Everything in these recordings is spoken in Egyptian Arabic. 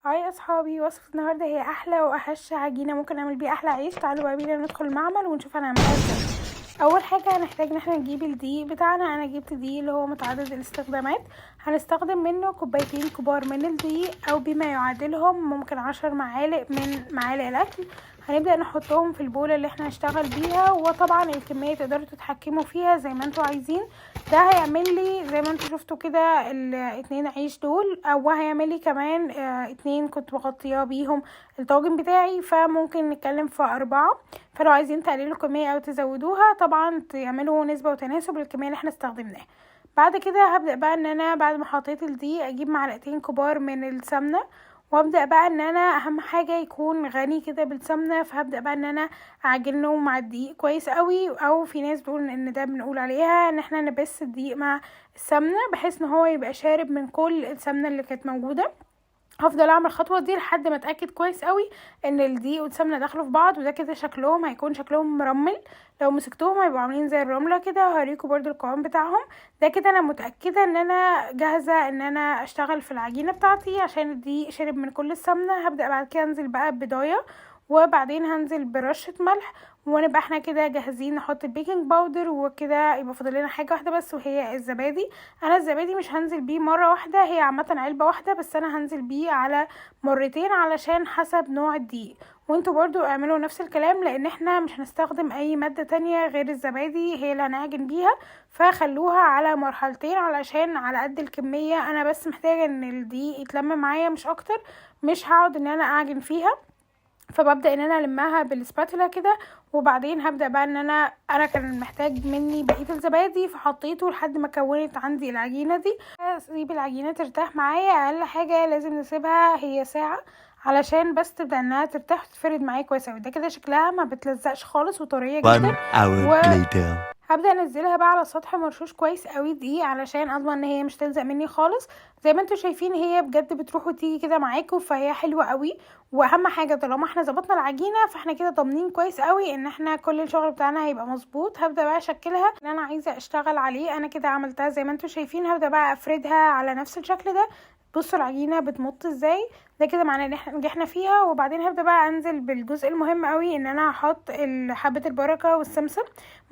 Hi اصحابي، وصفة النهارده هي احلى واهش عجينه ممكن نعمل بيها احلى عيش. تعالوا بقى بينا ندخل المعمل ونشوف هنعملها ازاي. اول حاجة هنحتاج ان احنا نجيب الدقيق بتاعنا. انا جبت دقيق اللي هو متعدد الاستخدامات. هنستخدم منه كوبايتين كبار من الدقيق او بما يعادلهم ممكن 10 معالق من معالق الاكل. هنبدا نحطهم في البوله اللي احنا هنشتغل بيها، وطبعا الكمية تقدروا تتحكموا فيها زي ما انتوا عايزين. ده هيعمل لي زي ما انتوا شفتوا كده الاتنين عيش دول، او هيعمل لي كمان اتنين كنت مغطياه بيهم الطاجن بتاعي، فممكن نتكلم في اربعة. فلو عايزين تقللوا الكمية او تزودوها طبعا تعملوا نسبة وتناسب للكمية اللي احنا استخدمناها. بعد كده هبدأ بقى ان انا بعد ما حطيت الدقيق اجيب معلقتين كبار من السمنة، وابدا بقى ان انا اهم حاجة يكون غني كده بالسمنه، فهبدا بقى ان انا اعجنه مع الدقيق كويس قوي، او في ناس بتقول ان ده بنقول عليها ان احنا نبس الدقيق مع السمنة بحيث ان هو يبقى شارب من كل السمنة اللي كانت موجوده. هفضل اعمل الخطوة دي لحد ما اتاكد كويس قوي ان الدقيق والسمنه دخلوا في بعض. وده كده شكلهم هيكون شكلهم مرمل، لو مسكتوهم هيبقوا عاملين زي الرملة كده. هوريكم برضو القوام بتاعهم. ده كده انا متاكدة ان انا جاهزة ان انا اشتغل في العجينة بتاعتي عشان الدقيق شرب من كل السمنه. هبدا بعد كده انزل بقى ببيضايه، وبعدين هنزل برشه ملح، ونبقى احنا كده جاهزين نحط ال baking powder. وكده يبقى فاضل لنا حاجة واحدة بس وهي الزبادي. انا الزبادي مش هنزل بيه مرة واحده، هي عامة علبة واحدة بس انا هنزل بيه على مرتين علشان حسب نوع الدقيق. وانتوا برضو اعملوا نفس الكلام لان احنا مش هنستخدم اي مادة تانية غير الزبادي هي اللي هنعجن بيها، فخلوها على مرحلتين علشان على قد الكمية. انا بس محتاجة ان الدقيق يتلم معايا مش اكتر، مش هقعد ان انا اعجن فيها. فببدا ان انا المها بال spatula كده، وبعدين هبدا بقى ان انا كان محتاج مني بقية الزبادي فحطيته لحد ما كونت عندي العجينة دي. اسيب العجينة ترتاح معايا، اقل حاجة لازم نسيبها هي ساعة علشان بس تبدا انها ترتاح وتتفرد معايا كويس اوي. ده كده شكلها ما بتلزقش خالص وطريه جدا. One hour later. هبدا انزلها بقى على سطح مرشوش كويس قوي دقيق علشان اضمن ان هي مش تلزق مني خالص. زي ما انتم شايفين هي بجد بتروح وتيجي كده معاكم، فهي حلوة قوي. واهم حاجة طالما احنا ظبطنا العجينة فاحنا كده ضامنين كويس قوي ان احنا كل الشغل بتاعنا هيبقى مظبوط. هبدا بقى اشكلها اللي انا عايزه اشتغل عليه. انا كده عملتها زي ما انتم شايفين. هبدا بقى افردها على نفس الشكل ده. بصوا العجينة بتمط ازاي، ده كده معناه ان احنا نجحنا فيها. وبعدين هبدا بقى انزل بالجزء المهم قوي ان انا هحط حبه البركة والسمسم.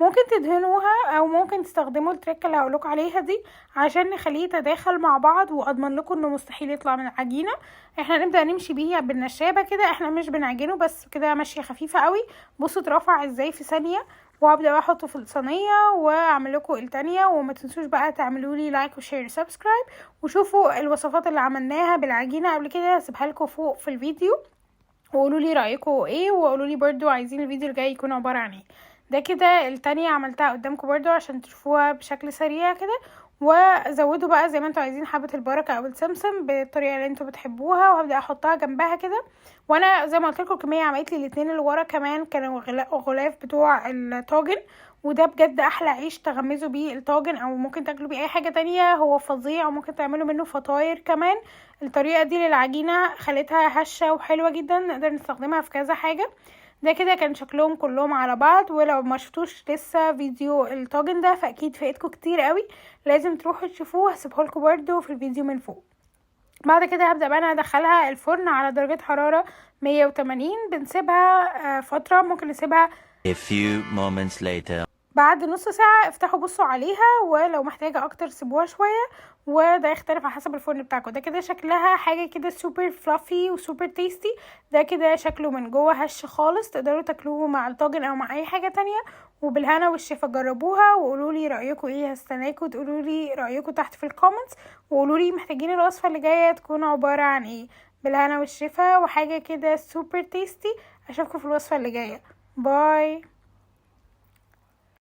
ممكن تدهنوها او ممكن تستخدموا ال trick اللي هقولكوا عليها دي عشان نخليه يتداخل مع بعض، واضمن لكم انه مستحيل يطلع من العجينه. احنا نبدا نمشي بيه بالنشابه كده، احنا مش بنعجنه بس كده ماشية خفيفة قوي. بصوا اترفع ازاي في ثانيه. وهبدا بقى احطه في الصينية واعمل لكم التانية. وما تنسوش بقى تعملوا لي like و share و subscribe، وشوفوا الوصفات اللي عملناها بالعجينه قبل كده هسيبها لكم فوق في الفيديو، وقولوا لي رايكم ايه، وقولوا لي برضو عايزين الفيديو الجاي يكون عبارة عن ايه. ده كده التانية عملتها قدامكم برضو عشان تشوفوها بشكل سريع كده. وزودوا بقى زي ما انتوا عايزين حبة البركة او السمسم بالطريقة اللي انتوا بتحبوها، وهبدأ احطها جنبها كده. وانا زي ما قلت لكم الكمية عملت لي الاتنين اللي ورا كمان كانوا غلاف بتوع الطاجن. وده بجد احلى عيش تغمزوا بيه الطاجن او ممكن تاكلوا بيه اي حاجة تانية، هو فظيع. وممكن تعملوا منه فطاير كمان. الطريقة دي للعجينة خلتها هشة وحلوة جدا، نقدر نستخدمها في كذا حاجة. ده كده كان شكلهم كلهم على بعض. ولو ما شفتوش لسه فيديو الطاجن ده فاكيد فاتكم كتير قوي، لازم تروحوا تشوفوه، هسيبه لكم برده في الفيديو من فوق. بعد كده هبدأ بقى انا ادخلها الفرن على درجة حرارة 180. بنسيبها فترة، ممكن نسيبها A few moments later. بعد نص ساعة افتحوا بصوا عليها، ولو محتاجة اكتر سيبوها شوية، وده يختلف على حسب الفرن بتاعكم. ده كده شكلها حاجة كده super fluffy و super tasty. ده كده شكله من جوه هش خالص، تقدروا تاكلوه مع الطاجن او مع اي حاجة تانية. وبالهنا والشفا، جربوها وقولوا لي رايكم ايه. هستناكم تقولوا لي رايكم تحت في ال comments، وقولوا لي محتاجين الوصفة اللي جاية تكون عبارة عن ايه. بالهنا والشفا، وحاجة كده super tasty. اشوفكم في الوصفة اللي جاية. bye.